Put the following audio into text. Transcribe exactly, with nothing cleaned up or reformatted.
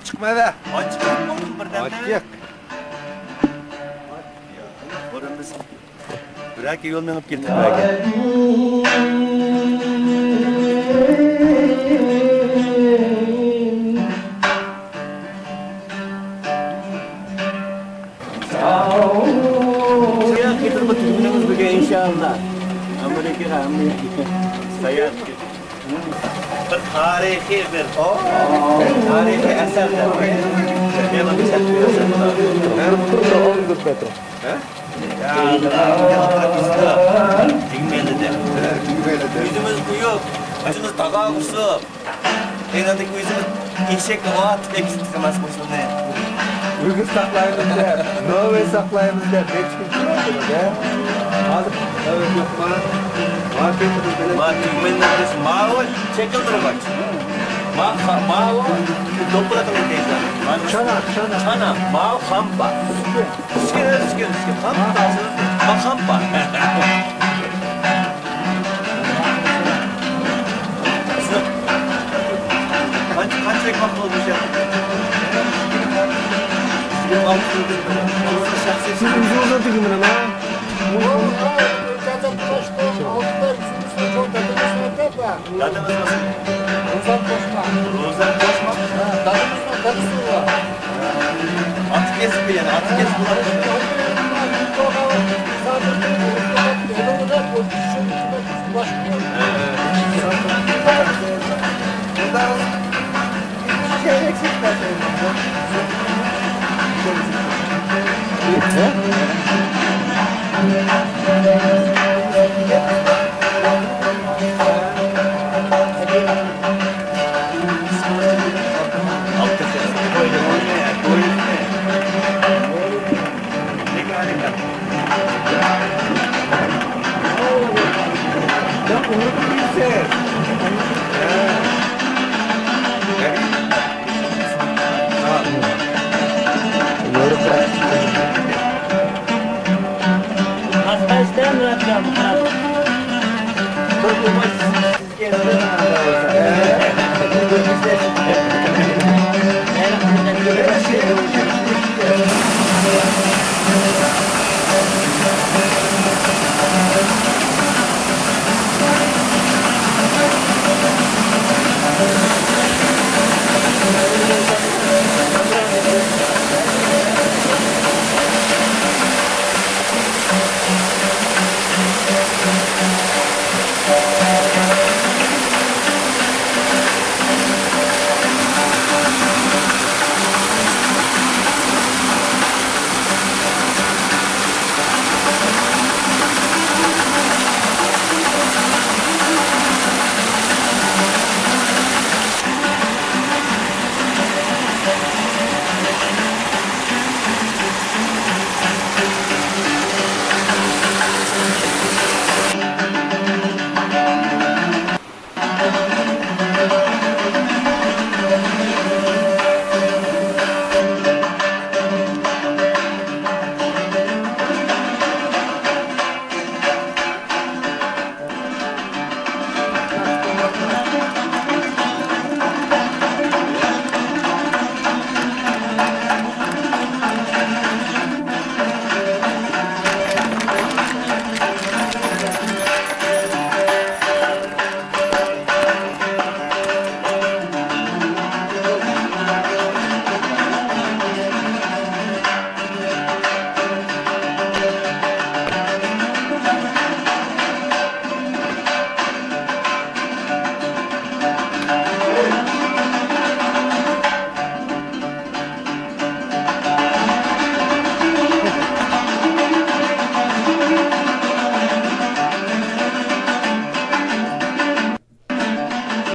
چىقما بە. ئاچچىق بولدۇم بىردەمدە. ئاچچىق. بۇرۇن بىز بىر ئەكە يول مېڭىپ كېتىپ بەرگەن. قېتىملىق تۈرمىنىمىز بۈگۈن ئىنشائاللا. ئامېرىكىغا، ئامېرىكىغا ساياھەت. بىر تارىخىي، بىر تارىخىي ئەسەر دەپ. ھە؟ تۈگمەيلىدى. ئۆزىمىز قويۇپ، ئۆزىمىز تاغا قۇرسۇپ. ئېنىڭدىكى ئۆزىمىز ئېشەككە ئات تېگىزدىك ئەمەس بۇ يىلنى. ئۆگۈت ساقلايمىز دەپ، نوۋى ساقلايمىز دەپ، نەچچە كۈن تۇرۇپ تۇرۇپ، ھە؟ ھازىر نۆۋەت يوقما؟ ما تۈگمەنلەر، ماۋۇ شەكىلدىرىغاچ. ما، ماۋۇ دوپپىلىقىنى دەيدۇ. چانا، چانا. چانا، ماۋۇ خامپا. ئۈسكۈن، ئۈسكۈن، ئۈسكۈن. خامپا. ما خامپا. قانچە، قانچىلىك ۋاقىت بولدى شۇ يەردە؟ سىز ئۆزىڭىزنىڭ تۈگمىنىما؟ دادىمىز مۇسۇلمان. روزا قوشما. روزا قوشما؟ ھە، دادىمىزنىڭ دادىسى بار. ئاتى كەسىپ، يەنى ئاتى كەسىپ بولۇپ.